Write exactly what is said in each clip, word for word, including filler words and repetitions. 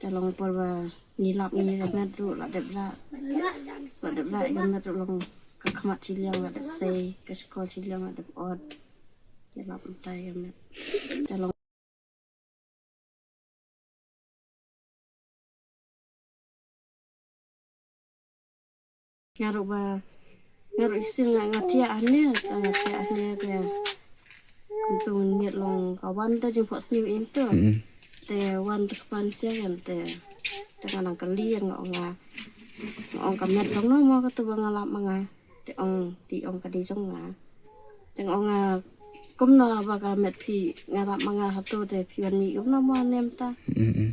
Te long por ba ngi lap ngi ka met ruh la dep rah. La dep rah ka met ruh long ka khmat shiliang la dep sei, ka shkor shiliang la dep ot. Ngi lap mynta ka met. Te long Nga ruh ba, nga ruh isien nga, nga thiah hangne, nga thiah hangne te. Kumtu ngiat long ka wan te jingphohsniew im tu. Mm. Te wan te kpan sia kan te. Te nga nang kali nga ong nga. Nga ong ka met long no mo katu ba nga lap ma nga. Te ong, te ong ka dei jong nga. Te nga ong nga, kumno ba ka met phi nga lap ma nga hatu te phi wan mih kumno mo nem ta. Mm, mm.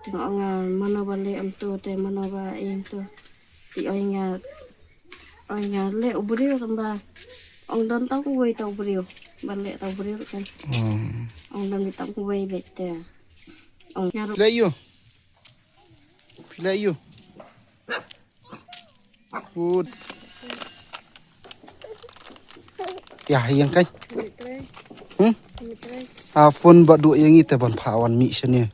Te nga ong nga mano ba leh em tu te mano ba em tu. Te oi nga, oi nga leh u briew tang ba ong don tang uwei tang u briew. Ba leh tang u briew kan. Oh. Ong don tang uwei bet te. Ong nga ruh. Phi leh ïu? Phi leh ïu? Good. Ïa, ïeng kai. Hmm? A phone ba duh ïa ngi te ban phah wan mih shane.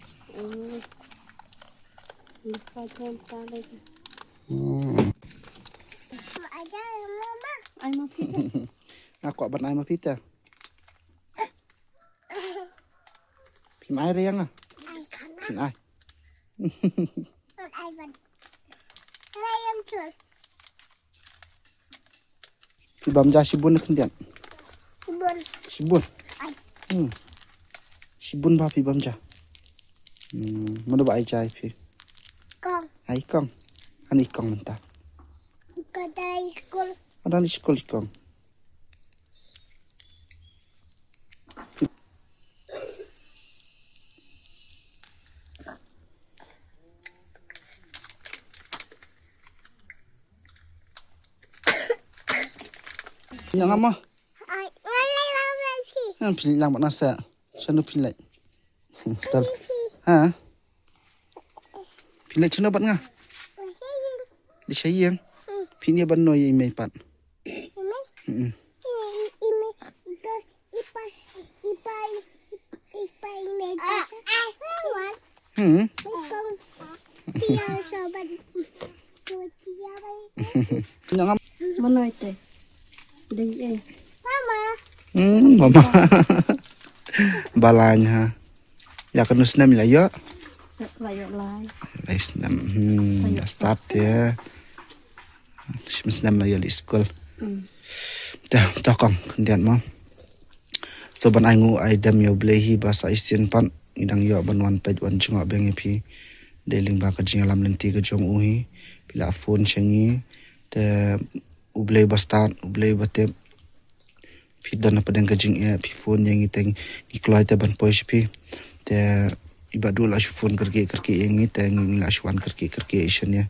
Hmm. Ai ma phi te. Nga kwah ban ai ma phi te. Phim ai re ïa nga. Phim ai. Phi bam ja shibun ne khyndiat? Shibun. Shibun. Ai. Hmm. Shibun ba phi bam ja. Hmm. Mano ba ai ja ïa phi? Kong. Ai kong. Ani kong mynta. Ka dei skul. Ka dei skul i kong. Phi nang ama? Ai, ngan leh lang leh phi. Ngan phi lang bad nasa. Shano phi leh? Tal. Ha? Phi leh shano bad nga? Leh sha ïing. Phi ïa ban noh ïa i mei pat. Hmm. Hmm. Mano ite? Dei eh. Mama. Hmm, mama. Ba lai ha. Ïa kano snem la ïoh? La ïoh lai. Lai snem. Hmm, la ïoh start te. Shim snem la ïoh leit skul. Hmm. Te, to kong, khyndiat mo. So ban ai nguh ai dem ïa U Blei hi ba sa shisien pat ngi dang ïoh ban wan peit wan jngoh biang ïa phi. Dei lyngba ka jingïalam lynti ka jong u hi. Phi la phone sha ngi. Te U Blei ba stad, U Blei ba tip. Phi don hapdeng ka jingeh, phi phone ïa ngi te ngi kloi te ban poi sha phi. Te i Bah Duh la shu phone kyrkieh kyrkieh ïa ngi te ngi la shu wan kyrkieh kyrkieh ïa shane.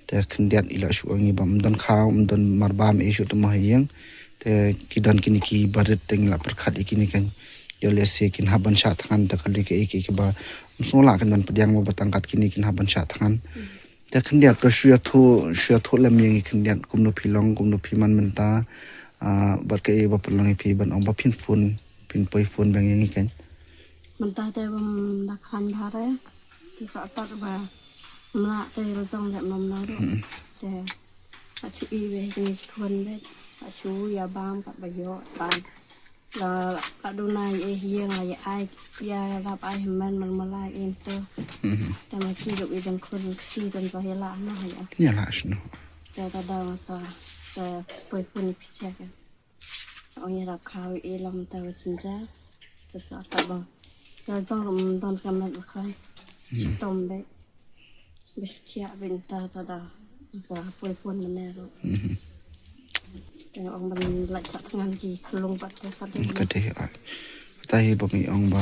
Te khyndiat i la shu ong ïa ngi ba ym don khaw, ym don marbam ei shuh te mo ha ïing. Te ki don kine ki barit te ngi la pyrkhat ïa kine kan. Ïoh lehse kin hap ban shah thngan te ka dei kaei kaei kaba ym sngewlah kan ban pdiang mo ba tang kat kine kin hap ban shah thngan. Te khyndiat to shu ïathuh, shu ïathuh lem ïa ngi khyndiat kumno phi long, kumno phi man mynta. Ah, bad kaei ba pynlong ïa phi ban ong ba phin phone, phin poi phone biang ïa ngi kan. Mynta te bym da khlaiñ bha re. Te sa pat ba mla te la jong lem nom na ruh. Hmm. Te sa shu i wei ki khun beit. Sa shu ïa bam kat ba ïoh bam. La, la duna ïa ïeng la ïa ai, ïa lap ai hynmen man malai in to. Mhm. Te ma ki duk i jong khun ksi don ba ïa la na ïa. Ïa la shno. Te ta da sa, te poi pun pisa ka. Ong ïa la khaw i lam ta wa jinja. Te sa ta ba. Te jong rum don ka met ba khai. Hmm. Stom be. Bishkia binta ta da. Sa poi pun mane ro. Mhm. Te ong ban lait shah thngan ki khlung pat te sa de. Ka dei ai. Kata hi ba ngi ong ba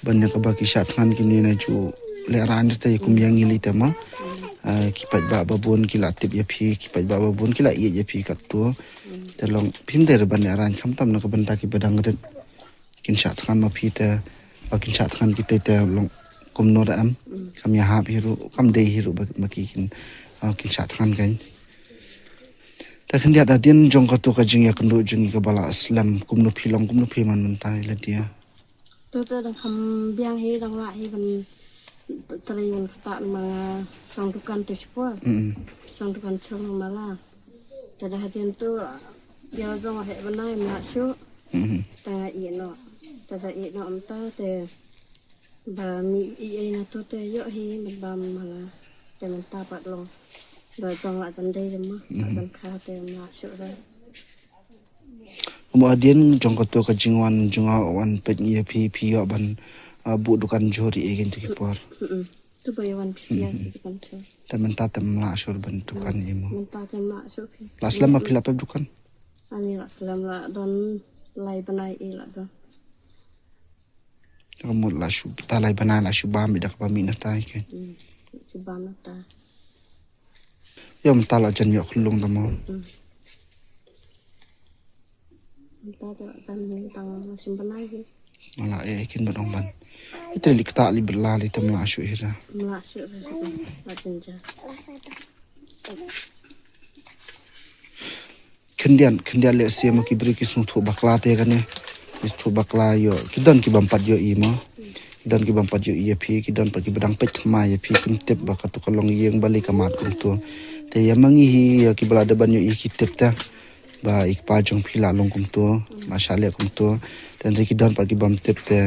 ban ïa kaba ki shah thngan kine na ju lehrain te kum ïa ngi lei te ma. Ah, ki paidbah ba bun ki la tip ïa phi, ki paidbah ba bun ki la ïeit ïa phi katto. Te long phim dei re ban lehrain khamtam na ka bynta ki ba dang rit. Kin shah thngan ma phi te, ba kin shah thngan kita te long kumno da em. Mm. Kam ïahap hi ruh, kam dei hi ruh ba, ba ki kin, ah, kin shah thngan kan. Te khyndiat hadien jong kato ka jingïakynduh jong ngi kaba la slem kumno phi long, kumno phi man mynta ïa lade. To te dang kham biang hi, dang lah hi ban Trai wan kata ma nga song dukan tu sipor. Mm. Song dukan chung mala. Te da hadien tu ïa jong heh bnai ma shu. Mm. Te nga ïeh noh. Te da ïeh noh mynta te ba mi i ei na tu te ïoh hi mynba mala. Te mynta pat long. Ba jong la jan dei de ma. La jan kha te ma shu ra. Mo hadien jong kato ka jingwan jong nga wan peit ngi ïa phi phi ïoh ban, ah, buh dukan jhur ïa kine ki por. Mm-mm. Tu ba ïa wan phi ïa ki dukan jhur. Te mynta te mla shuh ban dukan ïa mo. Mynta te mla shuh phi. La slem ba phi la pep dukan? Ani la slem la don lai bnai i la don. Ka mut la shu ta lai bnai la shu bam i da kaba mih na tai ke. Hmm. Shu bam na tai. Ïa mynta la jan ïoh khunlung da mo. Hmm. Mynta te la jan ïoh tang shim bnai hi. Mala e kin ba dong ban. Ite li kata li bla li te mla shu hi ra. Mla shu hi ra. La jan ja. Khyndiat, khyndiat lehse mo ki briew ki sngewthuh bakla te kane. Ki sngewthuh bakla ïoh, ki don ki bym pat ïohi mo. Ki don ki bym pat ïohi ïa phi, ki don pat ki ba dang peit thymmai ïa phi, kim tip ba kato ka longïing balei ka mad kumto. Te ïa ma ngi hi ïa ki ba la dep ban ïohi ki tip te ba i kpa jong phi la long kumto, la shah leh kumto. Te hynrei ki don pat ki bym tip te,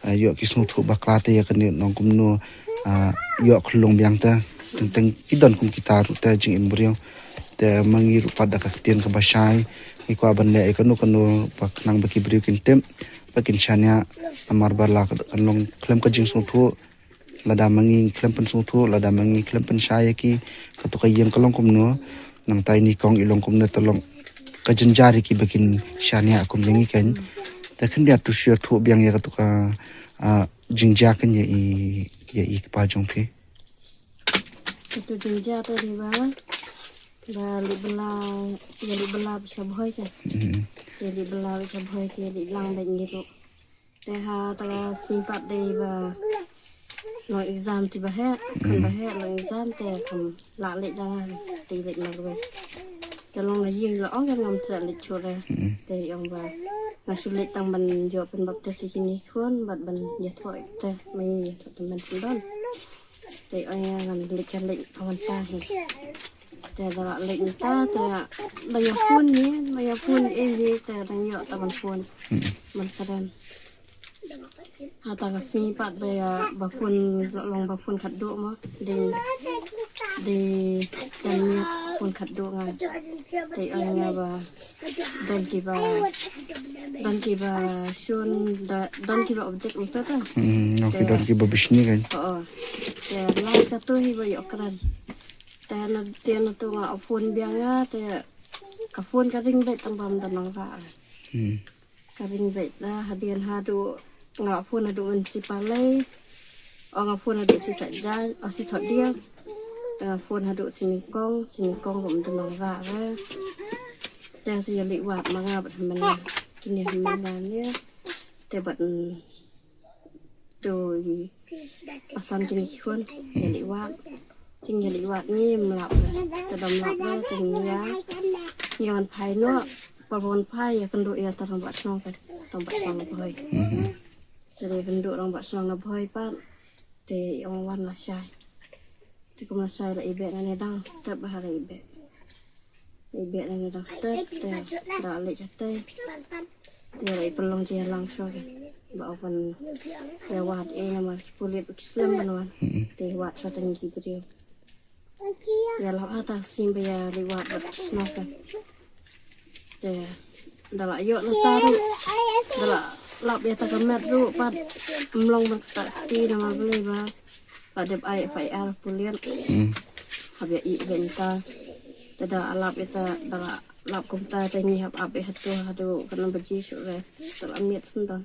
ah, ïoh ki sngewthuh bakla te ïa kane nong kumno, ah, ïoh khunlung biang te. Teng teng ki don kum kita ruh te jingim briew. Te ma ngi ruh pat da ka ktien kaba shai ngi kwah ban leh ïa kano kano ba khnang ba ki briew kin tip ba kin shaniah namar ba la ka long khlem ka jingsngewthuh. Lada ma ngi khlem pynsngewthuh, lada ma ngi khlem pynshai ïa ki, kato ka ïing ka long kumno, nangta i nyngkong i long kumno, te long ka jynjar ïa ki ba kin shaniah kum ïa ngi kan. Te khyndiat to shu ïathuh biang ïa kato ka, ah, jingjia kan ïa i, ïa i kpa jong phi. Kato jingjia te dei ba, ba leit bylla, ïa leit bylla bad sha Bhoi te. Hmm. Ïa leit bylla bad sha Bhoi te, ïa leit lang bad ngi ruh. Te ha kata ka sngi pat dei ba long exam te ba heh, khlem ba heh long exam te khlem lah leit da nga te leit marwei. Te long na ïing la ong kan ngam treh leit shuh re. Mm. Te ong ba nga shu leit tang ban ïoh pynbaptis ïa kine ki khun bad ban ïathoh te ma ngi ïathoh tymmen syndon. Te ong ïa ngan leit kan leit tang ban ta hi. Te da la leit mynta te da ïa phone ni, da ïa phone ei ei te dang ïoh ta ban phone. Hmm. Ban kren. Ha ta ka sngi pat ba ïa ba phone long ba phone khatduh mo. Dei dei jan miet phone khatduh nga. Te ong nga ba don kiba don kiba shun da don kiba object mynta ta. Hmm, no ki don kiba bishni kan. Oh. Te last katu hi ba ïoh kren. Te na, te na tu nga phone biang nga, te ka phone ka ring beit tang bam da nang ra. Hmm. Ka ring beit da hadien haduh nga phone haduh un si palei. O nga phone haduh si sa jai, o si thot dia. Te nga phone haduh si nyngkong, si nyngkong rum da nang ra re. Te si ïa leit wad ma nga bad hynmen kine hynmen nga ne. Te bad, mm, to i pasan kine ki khun ïa leit wad. Te ngi ïa leit wad ngim lap re. Te dam lap re te ngi ïa, ngi wan phai noh. Por ba wan phai ïa kynduh ïa ta rangbah shnong te. Rangbah shnong na Bhoi. Mhm. Te ïa kynduh rangbah shnong na Bhoi pat. Te ong wan la shai. Te kum la shai la i beh nga ne dang step ba ha la i beh. I beh na ngi dang step te da leit shatei. Te da i pynlong jingïalang shuwa ba u ban ïa wad ei namar ki pulit ki slem ban wan. Mm-mm. Te wad shuwa tang ki briew. Ïa lap ha ta sim ba ïa leit wad bad ki shnong ka. Te da la ïoh na ta ruh da la lap ïa ta ka met ruh pat ym long ban kata kti namar balei ba la dep ai F I R pulit. Hmm. Hap ïa i bad ta. Te da lap ïa ta da la lap kumta te ngi hap ap ïa hato haduh khyndai baje shuh re. Te la miet sendang.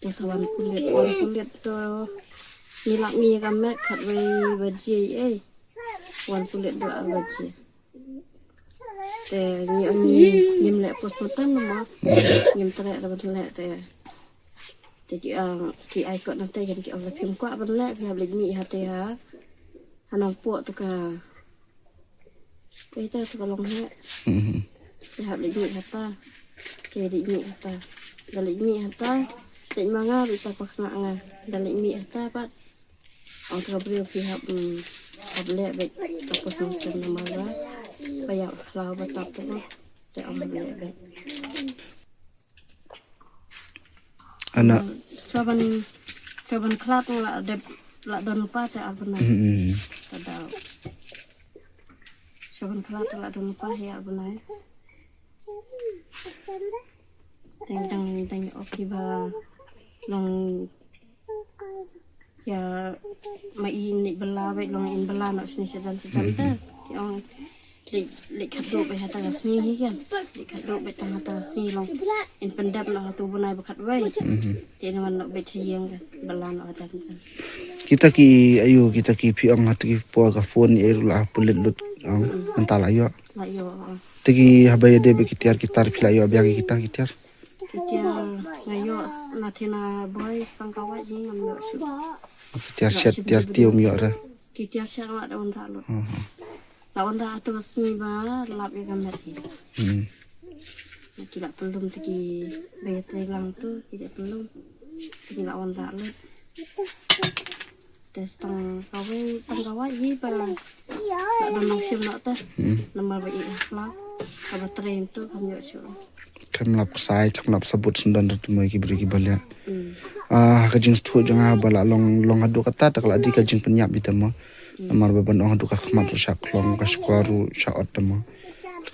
Te sa wan pulit, wan pulit to ngi lap ngi ka met khatwei baje ei. Wan pulit dua ar baje. Te ngi ong ngi ngim leh postmortem mo. Ngim treh da ban leh te. Te ki ong ki ai kot na te ki ong la phim kwah ban leh phi hap leit mih ha te ha. Ha Nongpoh to ka. Te ita to ka long heh. Mhm. Te hap leit mih ha ta. Te leit mih ha ta. Da leit mih ha ta. Leit ma nga leit ta pa khnga nga. Da leit mih ha ta pat. Ong ka briew phi hap, mm, hap leh beit ka post mortem namar ba ba ïa u slaw ba tap tu. Te ong hap leh beit. Ana. Sa ban, sa ban khlad la dep la don pa te ar bnai. Hmm. Ka dau. Sa ban khlad la don pa hi ar bnai. Dang dang dang ok ba long. Ïa ma i ni bala beit long in bala noh sni sedan sedan ta. Ki ong leit leit khadduh beit hata sngi hi kan. Leit khadduh beit tang hata sngi long in pyndep noh hatu bnai ba khatwei. Te ni wan noh beit ha ïing kan bala noh hata kan. Kita ki ayu kita ki phi ong hatu ki por ka phone ni eru la pulit lut ong mynta la ïoh. La ïoh. Te ki haba ïa dei beit ki tiar ki tar phi la ïoh biang ki tar ki tiar. Ki tiar nga ïoh na thina boy stang ka wai ni ngam ïoh shuh. Ki tiar shet tiar tium ïoh ra. Ki tiar shet la da wan ra lut. La wan ra tu sngi ba lap ïa ka met hi. Hmm. Ki la pynlum te ki ba ïa trei lang tu ki la pynlum. Te ki la wan ra lut. Te stang kawei tang kawei hi ba la don nongshim noh te. Hmm. Namar ba i hla ka ba trei tu kam ïoh shuh. Kam lap ksai kam lap sabut sendon da tu mai ki briew ki ba leh. Hmm. Ah, ka jingsthu jong nga ba la long long haduh kata ta ka la di ka jingpynïap ita mo. Hmm. Namar ba ban ong haduh ka khmat ruh sha klong ka shkor ruh sha ot ta mo.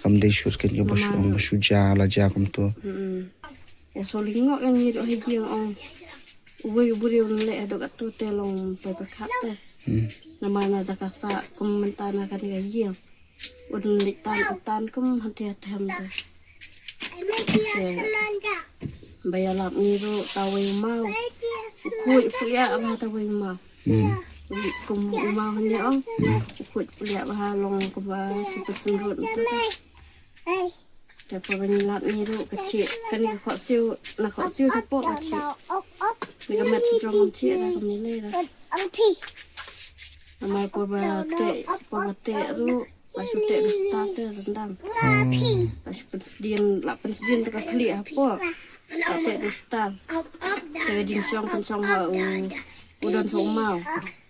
Kam dei shur ken ka ba shu ong ba shu ja la ja kum tu. Hmm. Ïa shu lyngngoh ïa ngi ruh ha ïing ong. Uwei u briew un leh haduh katto te long poi pyrkhat te. Hmm. Namar na jaka sah kum mynta na kane ka ïing. Un leit tan u tan kum hangte ha them te. Te ba ïalap ngi ruh ta wei u maw. U khuid u plia ba ta wei u maw. Hmm. Kum u maw hangne ong. Hmm. U khuid u plia ba ha long kumba shu pyrshang rut te. Te por ba ngi lap ngi ruh ka chih kane ka khohsiew na khohsiew shapoh ka chih. Ni ka met sdrong kam chih da kam ni lei da. Namar por ba teh por ba teh ruh ba shu teh dustar te ryndang. Ba shu pynsdien la pynsdien te ka khlieh hapoh. Ba teh dustar. Te ka jingshong pynshong ha u u don sa u maw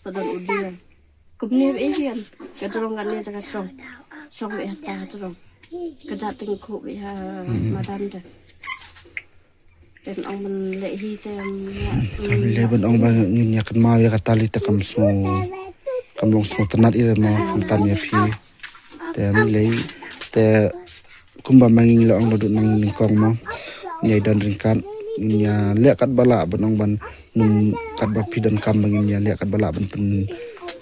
sa don u dieng. Kumne ba ïa ka jrong kane jaka shong. Shong ba ïa ta jrong. Ka jat teng khuh ba ïa madan da. Ten ong ban leh hi te ong ïa. Kam leh ban ong ba ngin ïa kynmaw ïa ka tali te kam sngew kam long sngew tynat ïa ma kam tam ïa phi. Te ong leh te kumba ma ngin la ong la dut nang nyngkong mo. Ngin ïa don ryngkat ngin ïa leh kat ba lah ban ong ban num kat ba phi don kam ba ngin ïa leh kat ba lah ban pyn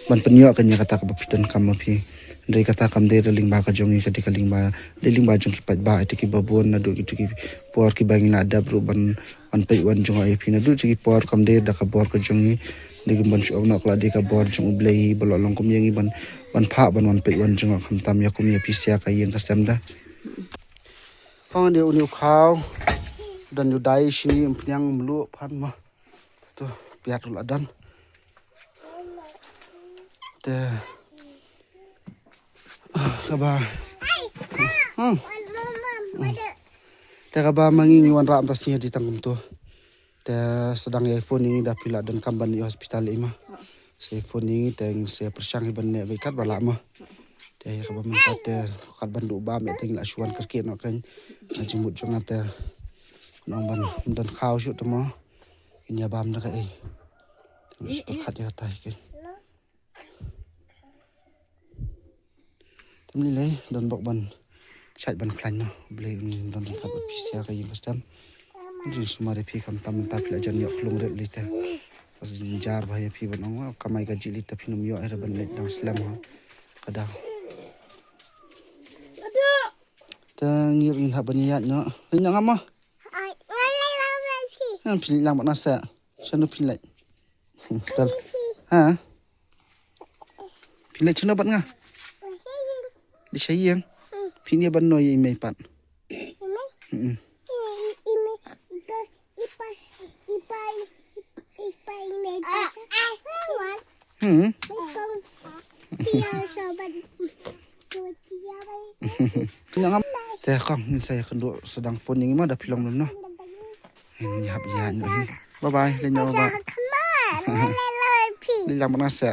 ban pynïoh kan ïa kata ka ba phi don kam ma phi. Dei kata kam dei da lyngba ka jong ngi ka dei ka lyngba dei lyngba jong ki paidbah ita ki ba bun naduh kito ki por ki ba ngin la dep ruh ban ban peit wan jong ïa phi naduh ita ki por kam dei da ka bor ka jong ngi. Dei ki ban shu ong noh ka la dei ka bor jong U Blei ba la long kum ïa ngi ban ban phah ban wan peit wan jong khamtam ïa kum ïa phi sia ka ïing ka sem da. Pang de uni u khaw dan yu dai shini empnyang melu pan ma. Tu piat ula dan. Te kaba hmm. Te kaba mangi ngi wan ram ta sini di tang kum tu. Te sedang ïa phone ngi da pila dan kam ban ïa hospital ima. Sa phone ngi te ngin sa pyrshang hi ban ne baikat bala ma. Te kaba mynta te kat ban du ba me te ngi la shuan kerkit no kan. Aji mut jong te. Nong ban don khaw shu te ma. Ngin ïa bam da ka ei. Ngi shu khat ïa tai ke. Tem lei lei don bok ban shait ban khlaiñ no. Blei un don don khat bok pisia ka ïing ka stem. Rin sumar ïa phi khamtam mynta phi la jan ïoh klung rit lei te. Ka jar ba ïa phi ban ong kamai ka jili te phi num ïoh ïa ban leit dang slem ha. Ka dang. Te ngir ngin hap ban ïaid no. Lei no ngam ma. Phi leit lang bad na sa. Shano phi leit. Tal. Ha. Phi leit shano bad nga. Di sha ïing. Phi ni ban noi i mei pat. Hmm. Hmm. Te kong ngin sa ïa kynduh sdang phone ïa ngi ma da phi long lem no. Ngin ïa hap ïa ngi. Bye bye, lei no bye. Li lang bana se.